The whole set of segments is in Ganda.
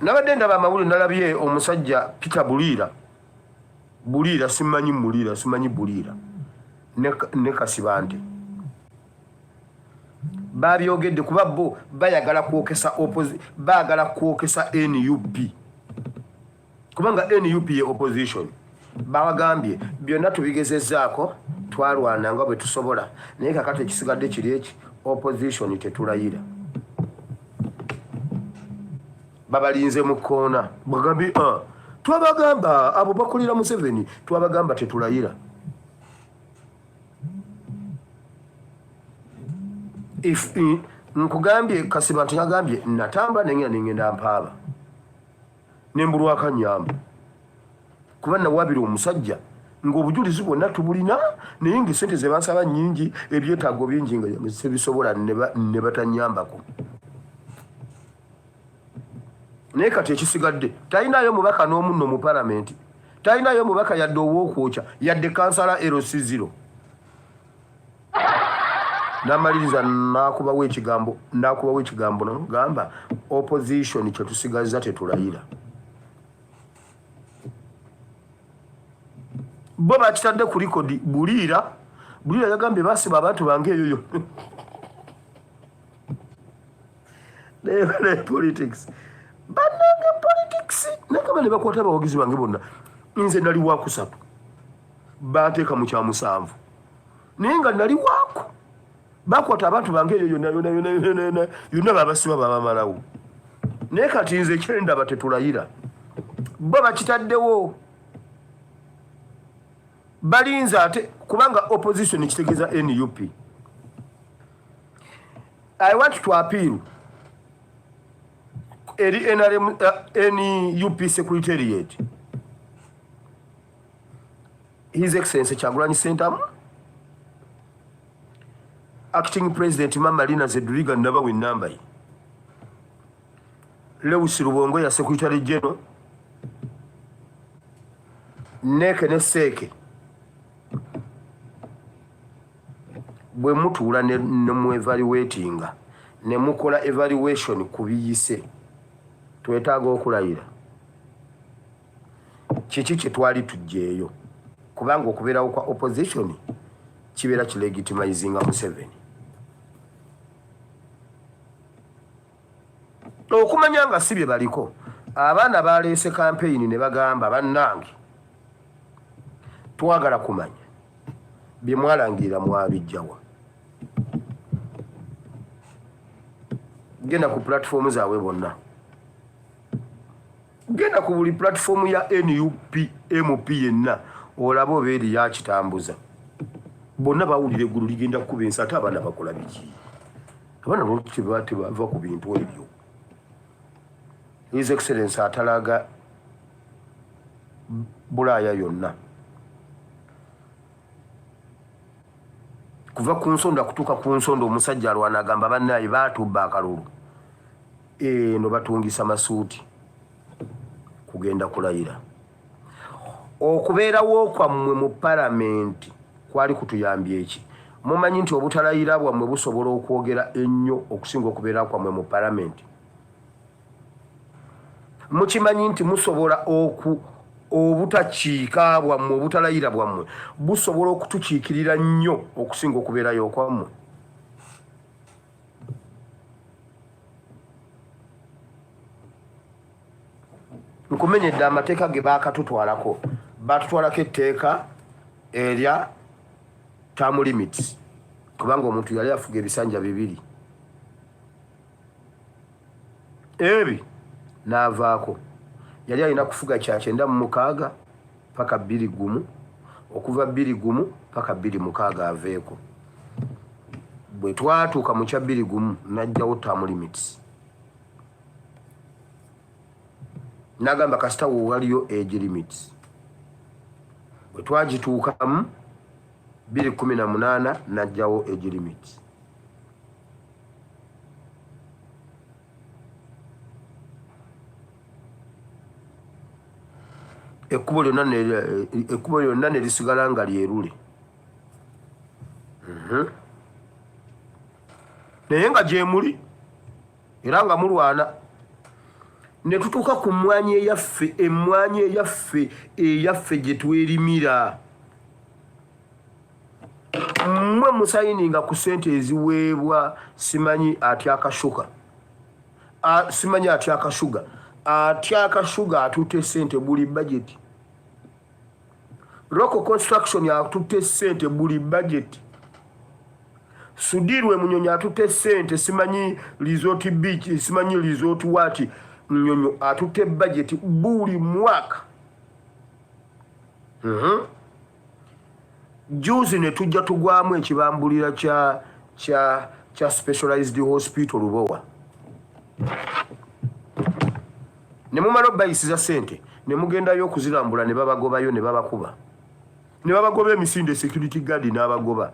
Nabadde ndaba amawulire, nalabye omusajja Peter Buliira, Buliira simanyi Muliira simanyi Buliira ne Kasibante babyogedde kuba bo bayagala kwokesa, baagala kwokesa NUP kubanga NUP ye opposition. Babagambye byonna tubigezezzaako, twalwana nga bwe tusobola, naye kakati ekisigadde kiri eki opposition tetulayira. Babalinze mu kkoona, bagambye ah, twabagamba abo bakulira Museveni, twabagamba tetulayira. If nkugambye Kasibantu yagambye natambula nengenda nengenda mpaaba nembulwako anyamba kuba nawabira omusajja ng'obujulizi bwonna tubulina, naye nga esente ze bansaba nnyingi, ebyetaago bingi nga sebisobola, ne batanyambako. Naye kati ekisigadde talinayo mubaka n'omunno mu palamenti, talinayo mubaka yadde ow'okwokya yadde kansala LC0. Namaliriza nakubawo ekigambo, nakubawo ekigambo nagamba opposition kyetusigaza tetulayira. Bo bakitadde ku likodi. Buliira Buliira yagambye basiba abantu bange eyo yo naye politics banange politics nagamba ne bakwata abawagizi bange bonna. Nze nali wakusatu, banteeka mu kyamusanvu, naye nga nali waako bakwata abantu bange eyo yonna yonna yonna yonna yonna yonna babasiba babamalawo. Naye kati nze kyendaba tetulayira, bo bakitaddewo balinze ate kubanga opposition kitegeeza NUP. I want to appeal eri NRM, NUP secretariat, His Excellency Kyagulanyi Ssentamu, acting president Mama Lina Zedriga, nabawa enamba ye, Lewis Rubongo ya secretary general, Neke ne Seeke, bwe mutuula ne mu evaluatinga ne mukola evaluation ku biyise, twetaaga okulayira. Kiki kye twali tujjeeyo? Kubanga okubeerawo kwa opposition kibeera kilegitimizinga Museveni. Okumanya nga si bye baliko, abaana baleese kampeyini ne bagamba bannange twagala kumanya bye mwalangirira mwabijjawa. Genda ku platform zaabwe bonna, genda ku buli platform ya NUP MP yenna olabe oba eri yakitambuza. Bonna bawulira eggulu ligenda kukuba ensi, ate abaana bakola biki? Abaana lwaki tebava ku bintu ebyo? His Excellence atalaga Bulaaya yonna kuva ku nsonda kutuuka ku nsonda, omusajja alwana agamba bannaaye baatubba akalulu, eno batungisa masuuti kugenda kulayira. Okubeerawo kwammwe mu palamenti kwali kutuyambye eki? Mumanyi nti obutalayira bwammwe busobola okwogera ennyo okusinga okubeera kwammwe mu palamenti? Mukimanyi nti musobola oku obutakiika bwammwe, obutalayira bwammwe busobola okutukiikirira nnyo okusinga okubeerayo kwammwe? Nkumenyedde amateeka ge baakatutwalako. Baatutwalako etteeka erya term limits kubanga omuntu yali afuga ebisanja bibiri ebi n'avaako. Yali alina kufuga kya 96 paka 21, okuva 21 paka 26 aveeko. Bwe twatuuka mu kya 21 n'ajjawo term limits, n'agamba kasita wo waliyo age limits. Bwe twagituukamu 2018 n'ajjawo age limits. Ekkubo lyonna ne lisigala nga lyerule, Naye nga gyemuli era nga mulwana. Ne tutuuka ku mmwanyi eyaffe, emmwanyi eyaffe, eyaffe gye twerimira. Mmwe musayininga ku ssente eziweebwa simanyi atya akashuka, simanyi atya akashuga, atya akashuga atutte ssente buli budget. Rocco Construction atutte ssente buli budget. Sudirwe Munyonyo atutte ssente, simanyi Resort Beach, simanyi Resort what, Munyonyo atutte budget buli mwaka. Juzi ne tujja tugwamu ekibambulira kya Specialized Hospital Lubowa. Ne mumala obayisiza ssente ne mugendayo okuzirambula ne babagobayo ne babakuba. Ne babagoba emisinde, security guard n'abagoba.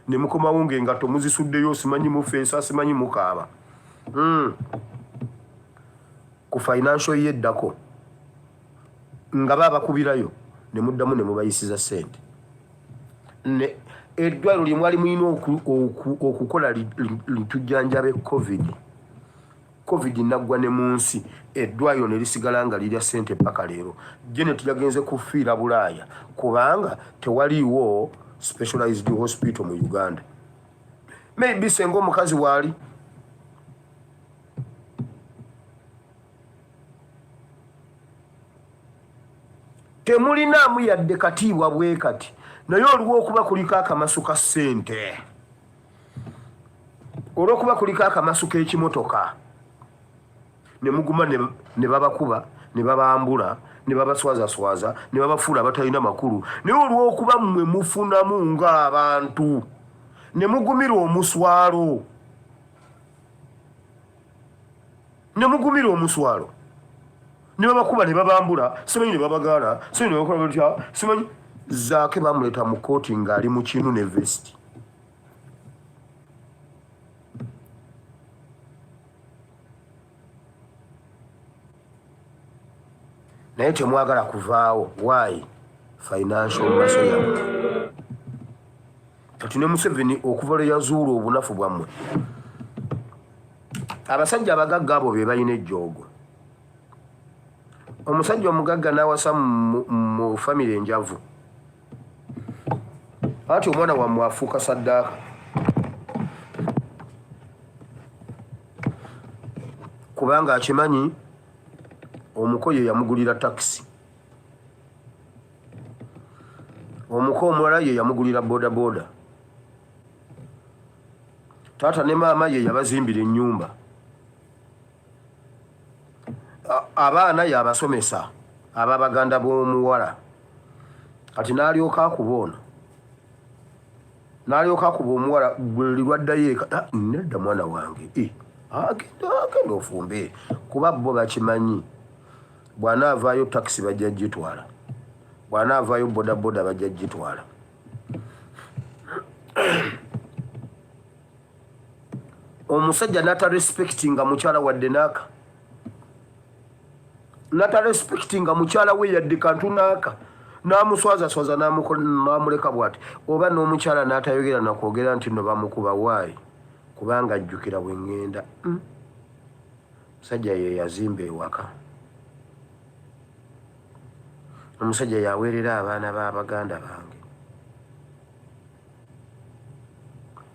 Ne mukomawo ng'engatto muzisuddeyo, simanyi mufeesa, simanyi mukaaba. Ku financial year eddako nga babakubirayo ne muddamu ne mubayisiza ssente. Ne eddwaliro lye mwali mulina okukola litujjanjabe COVID. COVID naggwa ne mu nsi, eddwaliro ne lisigala nga lirya ssente paka leero. Janet yagenze kufiira Bulaaya kubanga tewaliiwo specialized hospital mu Uganda. Maybe senga omukazi waali temulinaamu yadde katiibwa bwe kati, naye olw'okuba kuliko akamasu ka ssente, olw'okuba kuliko akamasu k'ekimotoka, ne muguma ne babakuba, ne babambula, ne babaswazaswaza, ne babafuula abatalina makulu. Naye olw'okuba mmwe mufunamu ng'abantu, ne mugumira omuswalo, ne mugumira omuswalo, ne babakuba, ne babambula, simanyi ne babagaala, simanyi ne bakola batya, simanyi. Zaake bamuleeta mu kkooti ng'ali mu kinu ne vesti. Naye temwagala kuvaawo. Why? Financial muscle yammwe. Kati ne Museveni okuva lwe yazuula obunafu bwammwe, abasajja abagagga abo be balina ejjoogo. Omusajja omugagga n'awasa mu famire enjavu, anti omwana wammwe afuuka saddaaka, kubanga akimanyi omuko ye yamugulira takisi, omuko omulala ye yamugulira bodaboda, taata ne maama ye yabazimbira ennyumba, abaana yabasomesa ab'abaganda b'omuwala. Kati n'alyoka akuba ono, n'alyoka akuba omuwala buli lwaddayo eka, ah, nedda mwana wange, eh, agenda agenda ofumbe, kuba bo bakimanyi bw'anaavaayo takisi bajja gitwala, bw'anaavaayo bodaboda bajja gitwala. Omusajja n'atarespectinga mukyala wadde naaka, n'atarespectinga mukyala we yadde kantu naaka, n'amuswazaswaza n'amuleka bw'ati, oba n'omukyala n'atayogera nakwogera nti no bamukuba. Waayi? Kubanga ajjukira bwe ŋŋenda, Musajja ye yazimba ewaka, omusajja yaweerera abaana b'abaganda bange,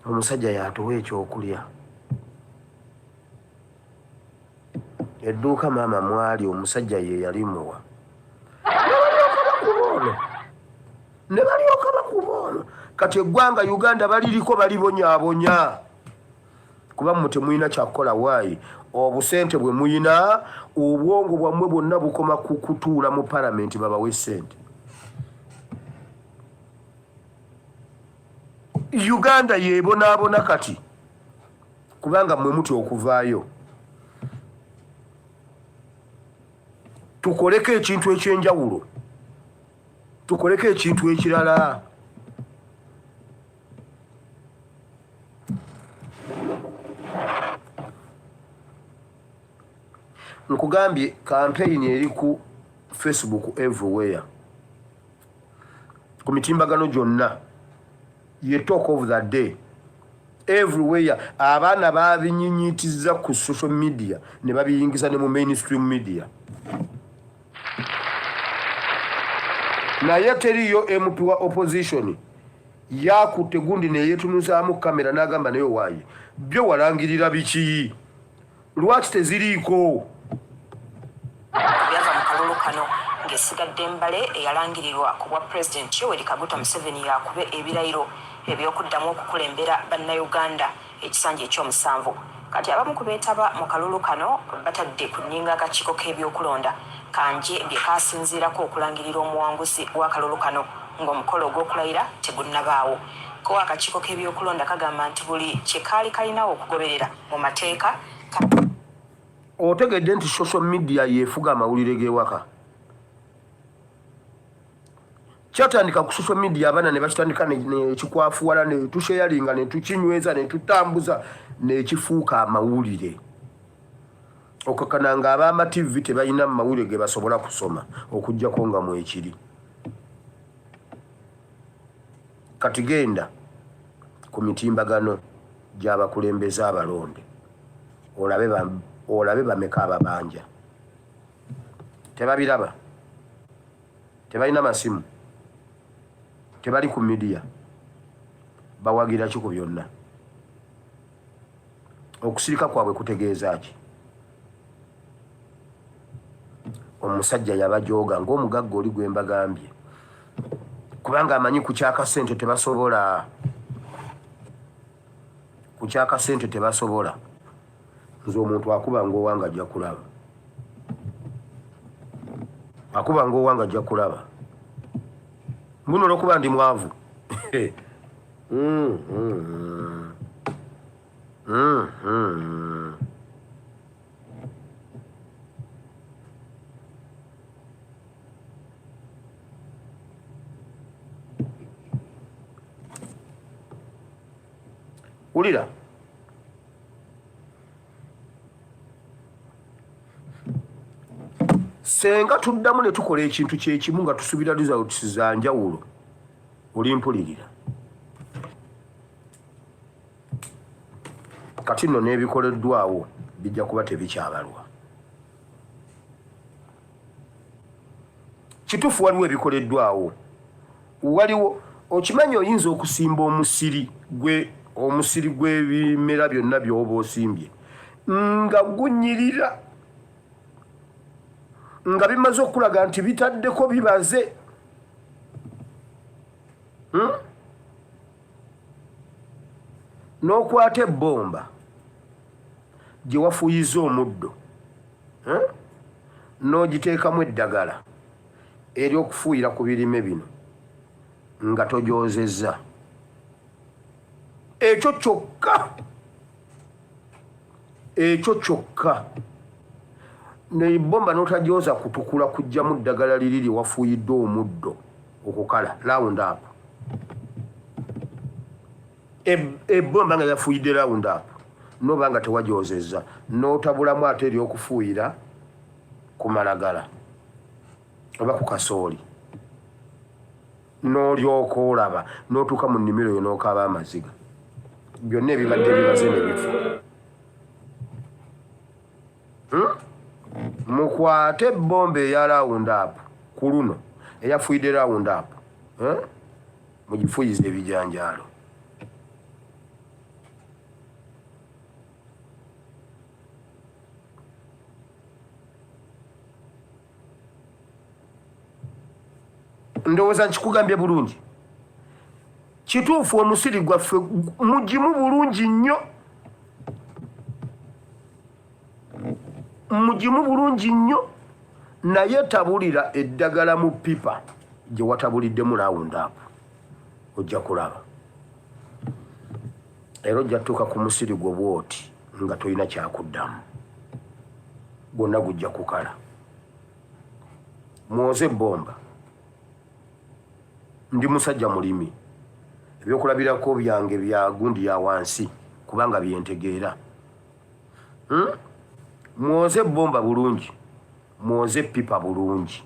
omusajja yatuwa ekyokulya, edduuka maama mwali omusajja ye yalimuwa. Ne balyoka bakuba ono, ne balyoka bakuba ono. Kati eggwanga Uganda baliriko balibonyaabonya kuba mmwe temulina kyakukola. Waayi? Obusente bwe muyina, obwongo bwammwe bwonna bukoma ku kutuula mu palamenti babawe sente. Uganda yebonaabona kati kubanga mmwe mutya okuvaayo tukoleko ekintu ekyenjawulo, tukoleko ekintu ekirala. Nkugambye, campaign eri ku Facebook, everywhere, ku mitimbagano gyonna, ye talk of the day. Everywhere abaana babinyinyitiza ku social media ne babiyingiza ne mu mainstream media. Naye teriyo MP wa opposition yakutte gundi neyetunuzaamu kamera n'agamba naye owaaye byo walangirira biki? Lwaki teziriiko? Byava mu kalulu kano ng'esigadde mbale eyalangirirwa ku bwa Pulezidenti Yoweri Kaguta Museveni yaakube ebirayiro eby'okuddamu okukulembera Bannayuganda ekisanja ekyomusanvu. Kati abamu ku beetaba mu kalulu kano batadde ku nninga akakiiko k'ebyokulonda kanje bye kaasinziirako okulangirira omuwanguzi w'akalulu kano ng'omukolo ogw'okulayira tegunnabaawo. Ko akakiiko k'ebyokulonda kagamba nti buli kye kaali kalina okugoberera mu mateeka ka. Otegedde nti social media yefuga amawulire g'ewaka? Kyatandika ku social media, abaana ne bakitandika nekikwafuwala, ne tusheyalinga, ne tukinyweza, ne tutambuza, nekifuuka amawulire. Okakana nga ab'ama TV tebalina mawulire ge basobola kusoma okuggyako nga mwekiri. Kati genda ku mitimbagano gy'abakulembeze abalonde olabe bameka ababanja. Tebabiraba, tebalina masimu, tebali ku midiya, bawagira ki ku byonna? Okusirika kwabwe kutegeeza ki? Omusajja yabajooga ng'omugagga oli gwe mbagambye, kubanga amanyi ku kyakasente tebasobola, ku kyakasente tebasobola. Nze omuntu akuba ng'owanga ajja kulaba, akuba ng'owanga ajja kulaba. Mbuno olwokuba ndi mwavu. Wulira, senga tuddamu ne tukola ekintu kyekimu nga tusubira results za njawulo, olimpulirira. Kati nno n'ebikoleddwawo bijja kuba tebikyabalwa. Kituufu waliwo ebikoleddwawo, waliwo okimanyi oyinza okusimba omusiri gwe omusiri gw'ebimera byonna by'oba osimbye nga gunyirira, nga bimaze okulaga nti bitaddeko bibaze, N'okwata ebbomba gye wafuuyiza omuddo, N'ogiteekamu eddagala ery'okufuuyira ku birime bino nga togyozezza. Ekyo kyokka, ekyo kyokka nebomba n'otagyoza kutukula kuggyamu ddagala liri lye wafuuyidde omuddo okukala round up. Ebbomba nga yafuuyidde round up noba nga tewagyozezza n'otabulamu ate ery'okufuuyira ku malagala oba ku kasooli, n'olyoka olaba n'otuuka mu nnimiro yo n'okaaba amaziga, byonna ebibadde bibaze ne bifa. Mukwate ebbomba eya round up ku luno eyafuuyidde round up, Mugifuuyize ebijanjaalo. Ndowooza nkikugambye bulungi. Kituufu omusiri gwaffe mugimu bulungi nnyo, mugimu bulungi nnyo, naye tabulira eddagala mu pipa gye watabuliddemu round up, ojja kulaba. Era ojja tutuuka ku musiri gwo bwoti nga tolina kyakuddamu, gwonna gujja kukala. Mwoze ebbomba. Ndi musajja mulimi, ebyokulabirako byange bya gundi ya wansi kubanga byentegeera. Mwoze ebbomba bulungi, mwoze epipa bulungi.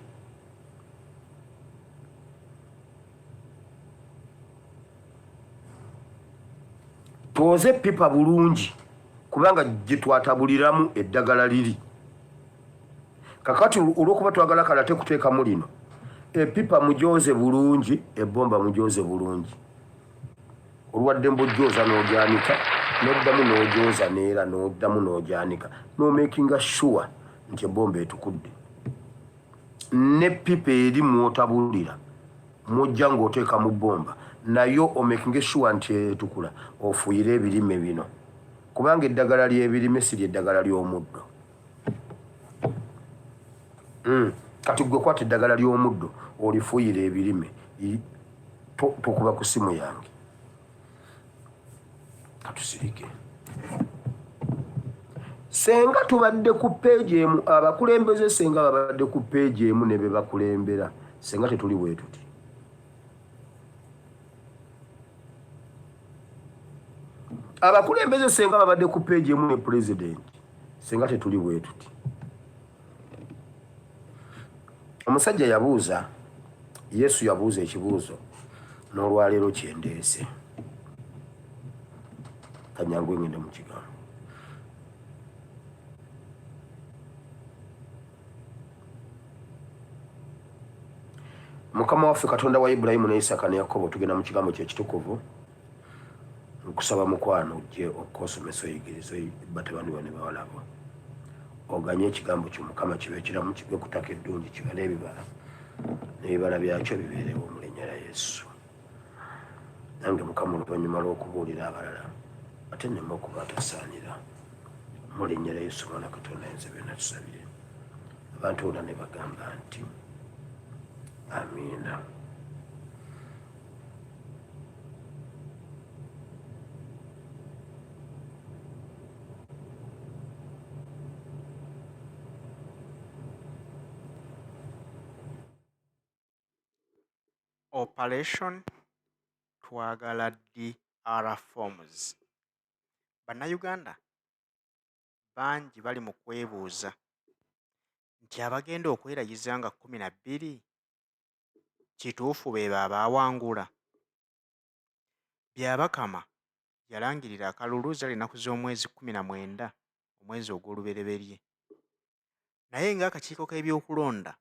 Twoze eppipa bulungi kubanga gye twatabuliramu eddagala liri. Kakati olw'okuba twagala kalate kuteekamu lino, eppipa mugyoze bulungi, ebbomba mugyoze bulungi. Olwadde mbujooza n'ogyanika, n'oddamu n'ogyoza neera n'oddamu n'ogyanika, n'omakinga sure nti ebbomba etukudde. N'eppipa eri mw'otabulira mw'ojja ng'oteeka mu bbomba nayo omakinge sure nti etukula, ofuuyire ebirime bino kubanga eddagala ly'ebirime si ly'eddagala ly'omuddo. Kati gwe kwata eddagala ly'omuddo olifuuyire ebirime, tokuba ku simu yange. Katusirike. Senga tubadde ku peegi emu, abakulembeze senga babadde ku peegi emu ne be bakulembera, senga tetuli bwe tuti. Abakulembeze senga babadde ku peegi emu ne pulezidenti, senga tetuli bwe tuti. Omusajja yabuuza, Yesu yabuuza ekibuuzo n'olwaleero kyendeese. Kanyangu ngende mu kigambo. Mukama waffe Katonda wa Ibulayimu ne Isaaka ne Yakobo, tugenda mu kigambo kye ekitukuvu. Nkusaba mukwano ojje okukosomesa oyigirize batabani bo ne bawala bo. Oganye ekigambo kyo Mukama kibe kiramu, kigwe ku ttaka eddungi, kibale ebibala, n'ebibala byakyo bibeerewo mu linnya lya Yesu. Nange Mukama oluvannyuma lw'okubuulira abalala ate nneme okuba atasaanira. Mu linnya lya Yesu Mwana Katonda ayinza byonna tusabire. Abantu bonna ne bagamba nti amiina. Operation Twagala DR Forms. Bannayuganda bangi bali mu kwebuuza nti abagenda okwerayiza nga 12 kituufu beebo abaawangula? Byabakama yalangirira akalulu zaali ennaku z'omwezi 19 omwezi ogw'olubereberye. Naye ng'akakiiko k'ebyokulonda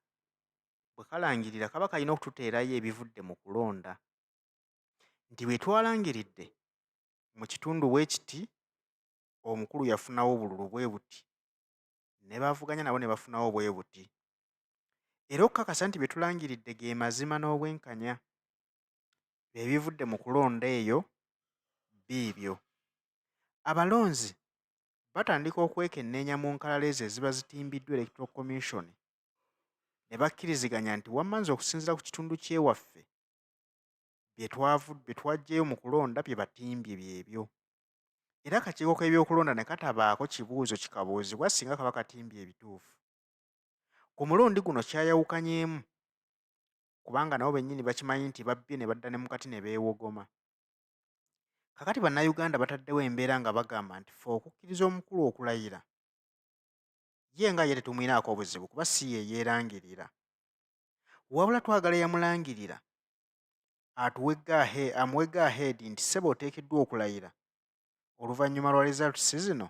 bwe kalangirira kaba kalina okututeerayo ebivudde mu kulonda nti bwe twalangiridde mu kitundu bwe kiti omukulu yafunawo obululu bwe buti ne b'avuganya nabo ne bafunawo bwe buti. Era okukakasa nti bye tulangiridde ge mazima n'obwenkanya bye bivudde mu kulonda eyo biibyo. Abalonzi batandika okwekenneenya mu nkalala ezo eziba zitimbiddwa Electoral Commission ne bakkiriziganya nti wamma nze okusinziira ku kitundu ky'ewaffe bye twaggyeyo mu kulonda bye batimbye byebyo. Era akakiiko k'ebyokulonda ne katabaako kibuuzo kikabuuzibwa singa kaba katimbye ebituufu. Ku mulundi guno kyayawukanyeemu kubanga nabo bennyini bakimanyi nti babbye ne badda ne mu kati ne beewogoma. Kaakati Bannayuganda bataddewo embeera nga bagamba nti ffe okukkiriza omukulu okulayira ye nga ye tetumuyinaako buzibu kuba si ye yeerangirira wabula twagala eyamulangirira atuwe amuwe go ahead nti ssebo oteekeddwa okulayira oluvannyuma lwa results zino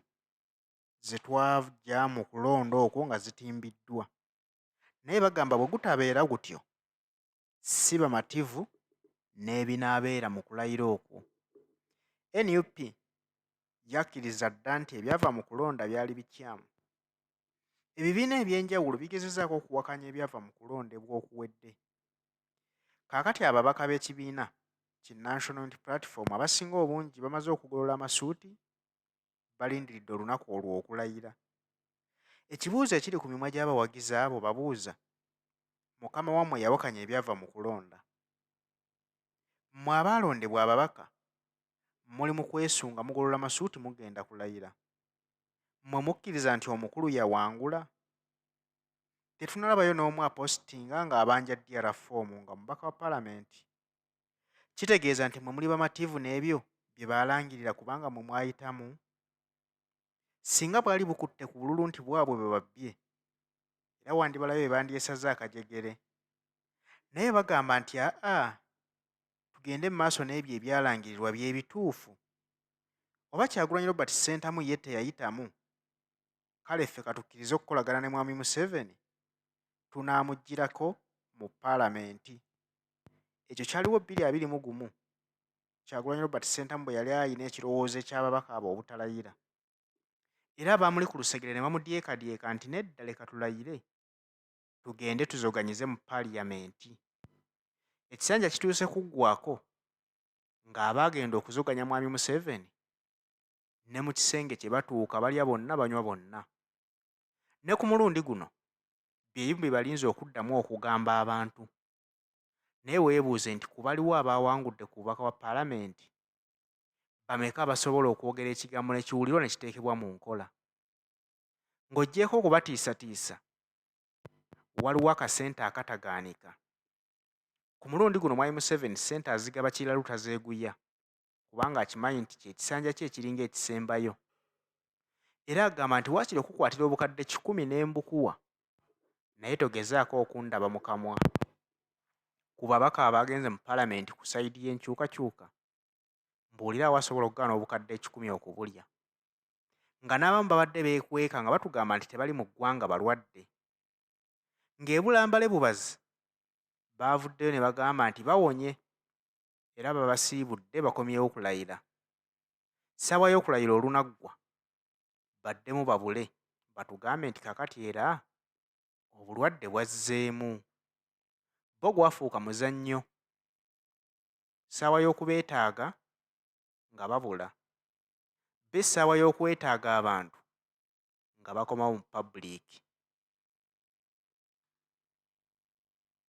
ze twaggya mu kulonda okwo nga zitimbiddwa. Naye bagamba bwe gutabeera gutyo si bamativu n'ebinaabeera mu kulayira okwo. Nup yakkiriza dda nti ebyava mu kulonda byali bikyamu. Ebibiina eby'enjawulo bigezezzaako okuwakanya ebyava mu kulondebwa okuwedde. Kaakati ababaka b'ekibiina ki National Unity Platform abasinga obungi bamaze okugolola amasuuti balindiridde olunaku olwo okulayira. Ekibuuzo ekiri ku mimwa gy'abawagizi abo babuuza, Mukama wammwe yawakanya ebyava mu kulonda. Mmwe abaalondebwa ababaka muli mu kwesunga mugolola masuuti mugenda kulayira. Mmwe mukkiriza nti omukulu yawangula? Tetunnalabayo n'omu apositinga ng'abanja DR ffoomu nga mubaka wa palamenti. Kitegeeza nti mmwe muli bamativu n'ebyo bye baalangirira kubanga mmwe mwayitamu? Singa bwali bukutte ku bululu nti bwabwe bwe babbye, era wandibalabye bwe bandyesaze akajegere. Naye bagamba nti aa, tugende mu maaso n'ebyo ebyalangirirwa bye bituufu. Oba Kyagulanyi Robert Ssentamu ye teyayitamu, kale ffe katukkirize okukolagana ne Mwami Museveni tunaamuggyirako mu Palamenti. Ekyo kyaliwo 2021, Kyagulanyi Robert Ssentamu bwe yali alina ekirowoozo eky'ababaka abo obutalayira. Era abaamuli ku lusegere ne bamudyekadyeka nti nedda leka tulayire tugende tuzoganyize mu Paliyamenti. Ekisanja kituuse kuggwaako ng'abaagenda okuzoganya Mwami Museveni ne mu kisenge kye batuuka balya bonna banywa bonna. Ne ku mulundi guno bye bimu bye balinze okuddamu okugamba abantu. Naye weebuuze nti ku baliwo abaawangudde ku bubaka bwa Palamenti bameka abasobola okwogera ekigambo ne kiwulirwa ne kiteekebwa mu nkola? Ng'oggyeeko okubatiisatiisa, waliwo akasente akatagaanika. Ku mulundi guno Mwami Museveni ssente azigaba kiralu tazeeguya kubanga akimanyi nti kye kisanja kye ekiringa ekisembayo. Era agamba nti waakiri okukukwatira obukadde kikumi ne mbukuwa naye togezaako okundaba mu kamwa. Ku babaka abaagenze mu Palamenti ku sayidi y'enkyukakyuka, mbuuliraawo asobola okugaana obukadde ekikumi okubulya. Nga n'abamu babadde beekweka nga batugamba nti tebali mu ggwanga balwadde. Ng'ebula mbale bubazi, baavuddeyo ne bagamba nti bawonye era babasiibudde bakomyewo kulayira. Ssaawa y'okulayira olunaggwa, baddemu babule batugambe nti kaakati era obulwadde bwazzeemu. Bo gwafuuka muzannyo. Ssaawa y'okubeetaaga nga babula. Bo essaawa y'okwetaaga abantu nga bakomawo mu pabuliiki.